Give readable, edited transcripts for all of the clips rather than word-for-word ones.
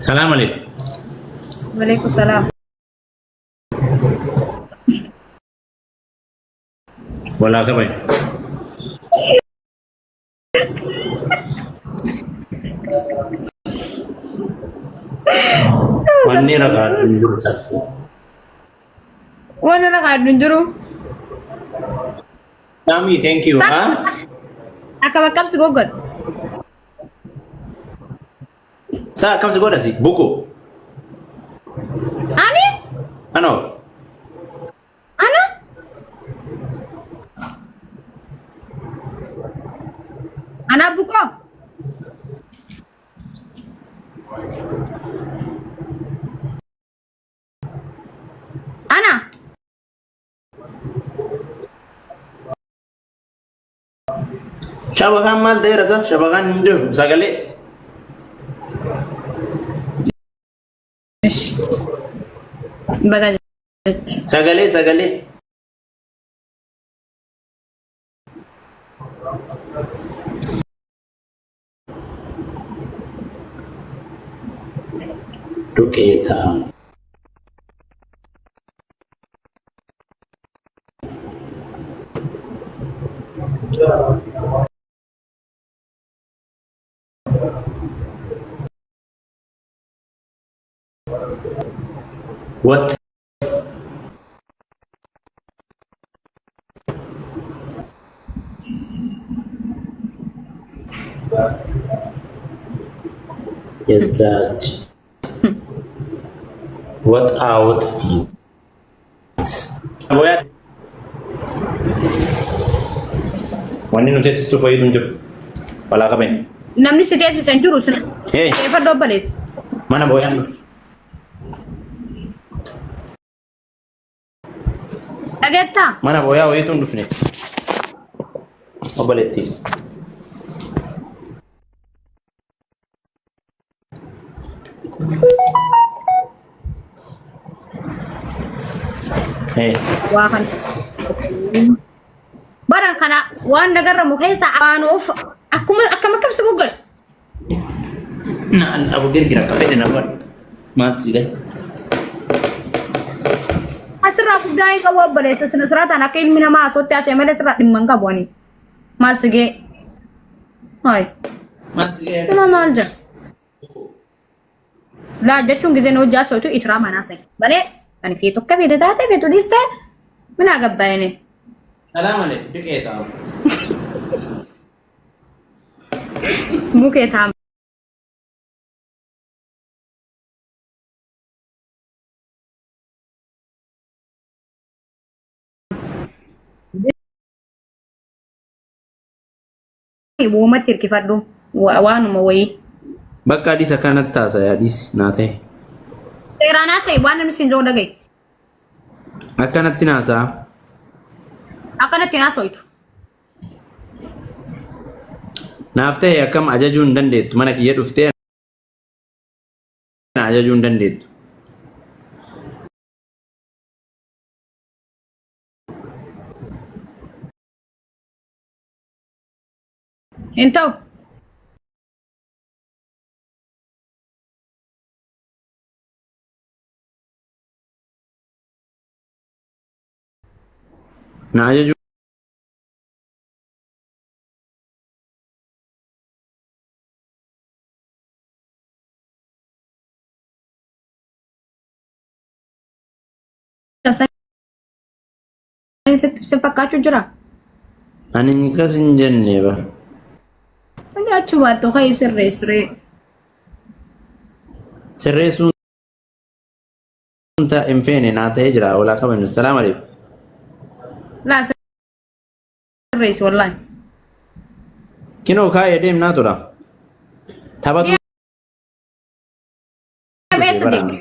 Salaam alaikum. Waalaikum salaam. Walaa kabaju. Wanni ragaa hin jiru sarfuu. Waan ragaa hin jiru. Sami, thank you. Ha? Akka bakkabsi goggodhu. Sa akkam si godha si? Buku. Ani? Anoof. Ana? Ana buko? Ana? Shabakaan maal ta'eera sa? Shabakaan hin dhufu sagalee. Baga jechi. Sagalee sagalee. Duqeetaa. What? የዛች ወጣ ወጥ ፊት Wanni nu teessistuuf wayiitu hin jiru. Balaa qabeen. Namni si teessisa hin jiru. Hey. Xeeffadhu obboleessa. Mana booyaan dhufe. Dhageettaa? Mana booyaa wayiitu hin dhufne. Obboleettii. Hey. Waa kan. Bara kana waan nagarramu keessa waan of akkuma akkam akkam si goggodha. Naan abu girgira akka fedhe na godha. Maaltu si gahe? Asirraa guddaa hin qabu obboleessa sina siraataan akka ilmi namaa asootti asee malee sirraa dhimma hin qabu ani. Maal si ga'e? Hayi. Maal si gahe? Sina maal jedha? Laa jechuun giseen hojii asootu itiraa manaa sa'i. Malee ani feetu akka feete taate feetu dhiiste minaa gabbaa'ine. Salaam alaikum diqee taa'u. Bukee taa'am. Woomatti hirkifadhu waanuma wayii. Bakka adiis akkanatti taasaya adiis naa ta'e. Seeraan haasa'e waan namni siin jiru dhaga'i. Akkanatti naasa'a. Akkanatti hin haasoitu. Naaf ta'e akkam ajajuu hin dandeettu mana kiyya dhuftee na ajajuu hin dandeettu. Hin ta'u. Na ajajuu Sitti si fakkaachuu jira. Ani akkas hin jenne bar. Inni achi baattu ka'ii sirreessiree. Sirreessuun hin feene naa ta'ee jira walaa qabanu. Salaam alaikum. Laa sirreessi wallaahi. Kinoo kaayee deemnaa tura. Taphatu Eessa deemte?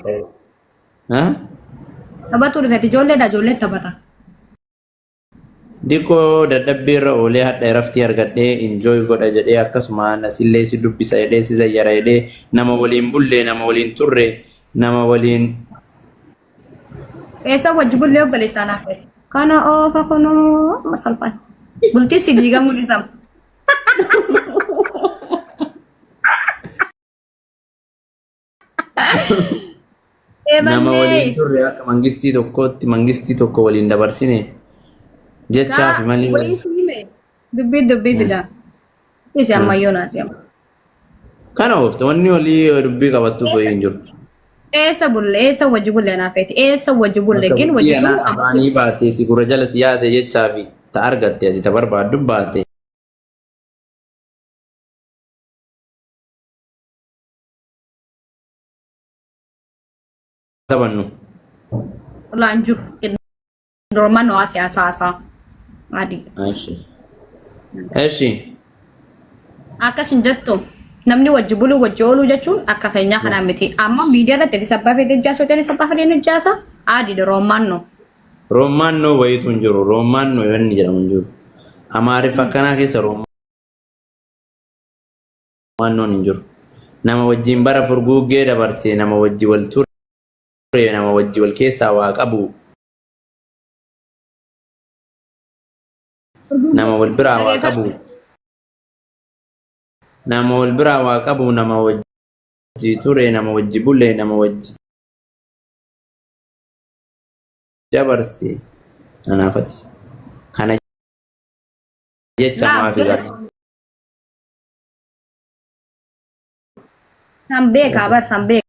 Taphatuu dhufeeti ijoolleedha ijoollee taphata. Diqqoo dadhabbii irra oolee hadha iraftii argadhee enjoy godha jedhee akkasuma asillee si dubbisa jedhee si zayyara jedhee nama waliin bullee nama waliin turre nama waliin Eessa wajji bullee obboleessaa naaf ta'e. Kana oofa kunoo amma salphaan. Bultii si diigamuu dhiisama. Nama waliin Eebannee. turre akka mangistii tokkootti mangistii tokko waliin dabarsine jechaa fi malee. Wayii si hime. Dubbii dubbii fida. Isi ammayyoo naasi amma. Kana oofte wanni walii dubbii qabattuuf wayii hin jiru. Eessa bulle eessa wajji bulle naaf feeti eessa wajji bulle Akka gin wajji bultii anaa turuu amma. afaanii baate si gurra jala si yaate jechaa fi ta argatte ati ta barbaaddu baate. Taphannu. Laan jiru. Normal no siyaasa haasaa. Adii. Eshi. Eshi. Akkas hin jettu. Namni wajji buluu wajji ooluu jechuun akka keenyaa kanaa miti. Amma miidiyaa irratti ati sabbaa fedhe ijjaasa yookiin sabbaa fedhe ijjaasa adiidha roommaan no. Roommaannoo wayiitu hin jiru. Roommaannoo inni jedhamu hin jiru. Amaariffa akkanaa keessa roommaannoon hin jiru. Nama wajjin bara furguuggee dabarse, nama wajji wal ture, nama wajji wal keessaa waa qabu, nama wal biraa waa qabu, nama wal biraa waa qabu, nama wajji ture, nama wajji bule, nama wajji dabarse anaafati. Kana jecha maafi gara. San beekaa bar san beekaa.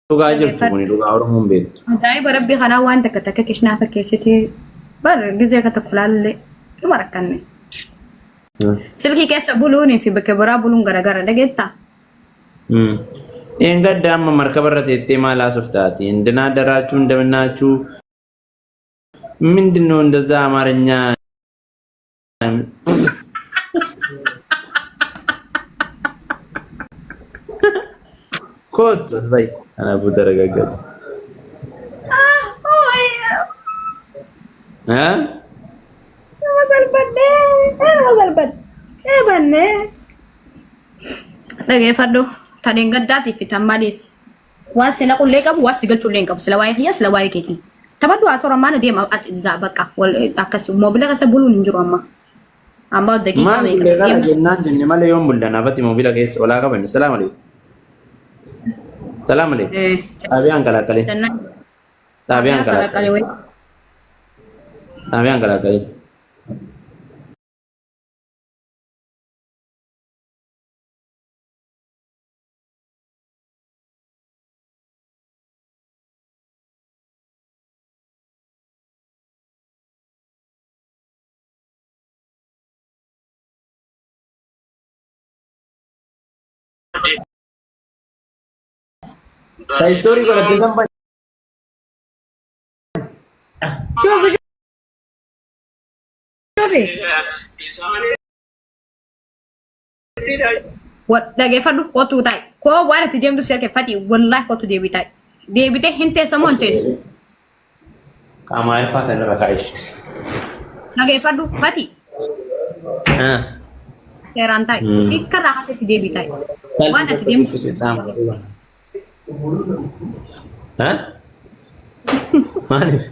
Dhugaa jirtu kuni dhugaa Oromoon beektu. Ajaa'iba rabbi kanaa waan takka takka kishnaa fakkeessitee bar gizee akka tokko laallee dhuma rakkanne. Silkii keessa buluunii fi bakka biraa buluun garagara dhageettaa? Dheengadda amma markaba irra teettee maal haasoftaati? Indinaa daraachuu እንደምናችሁ ምንድን ነው እንደዛ አማርኛ ኮት በይ አናቡ ተረጋጋት እ Dhageeffadhu. Tan dheengaddaatii fi tan maliis. Waan si naqullee qabu waan si galchullee hin qabu. Sila waa'ee kiyya sila waa'ee keetii. Taphadhu haasoo rammaana deema ati bakka akkas moobila keessa buluun hin jiru amma. Amma daqiiqaa Maal meeqa bullee kana deemna? jennaan jenne malee yoon bullan afatti moobila keessa olaa qabanne. Salaam alaikum. Salaam alaikum. Xaabiyaan kalaaqalee. Jennaan. Xaabiyaan Kalaqalee kalaaqalee. wayii. Xaabiyaan kalaaqalee. Ta istoorii godhatte san bani. Shuufi shuufi. Dhageeffadhu kootu ta'i. Koo waan itti deemtu si harkeffati wallaahi kootu deebii ta'i. Deebitee hin teessamoo hin teessu. Qaamaa ifaa san irra kaa'ish. Dhageeffadhu fati seeraan ta'i. Hiika irraa haasatti deebii ta'i. Waan itti deemtu. Maaliif?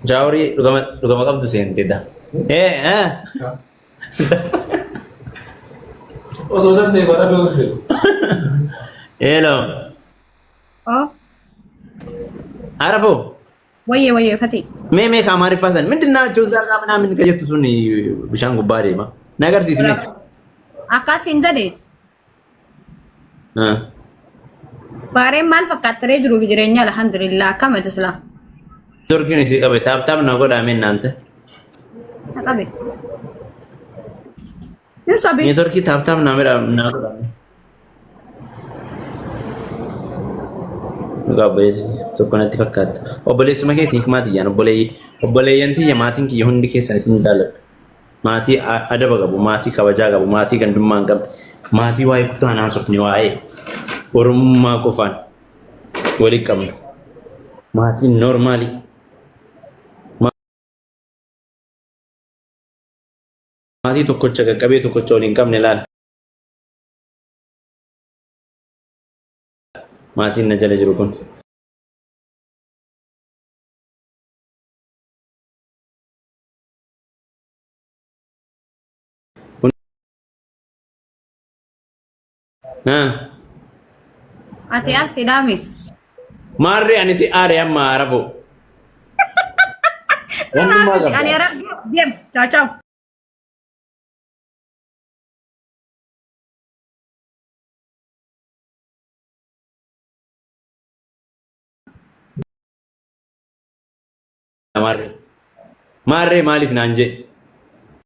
Jaawrii dhugama dhugama qabdu seentedha. Ee eh. Osoo danda'e bara beeksise. Hello. Oh, Arafoo. wayyee wayyee fati. Mee mee ka Amaariffaa san ምንድን ናቸው እዛ ጋ ምናምን ከጀቱ sun bishaan gubbaa deema. Na agarsiisi mee. Akkasiin jedhe baareen maal fakkaattaree jiruuf jireenya alhamdulillah akkam ati silaa. Turkiin isii qabe taap taap na godhaa mee naante. Qabe. Hin sobin. Neetworkii taap taap na godhaa na godhaa. Dhugaa obboleessa kiyya tokko natti fakkaata. Obboleessuma keetiif maatiyyaan obboleeyyan tiyya maatiin kiyya hundi keessan isin jaalladha. Maatii adaba qabu, maatii kabajaa qabu, maatii gandummaa hin qabne, maatii waa'ee kutaan haasofne waa'ee Oromummaa qofaan walitti qabna. Maatiin noormaalii. Maatii tokkocha qaqqabee tokkocha waliin qabne laala. Maatiin na jala jiru kun. Haa. Ati as hidhaami. Maarree ani si aare amma arafoo. Wannummaa Ani qabda. ara deem. Ciao ciao. Maarree. Maarree maaliif naan jee?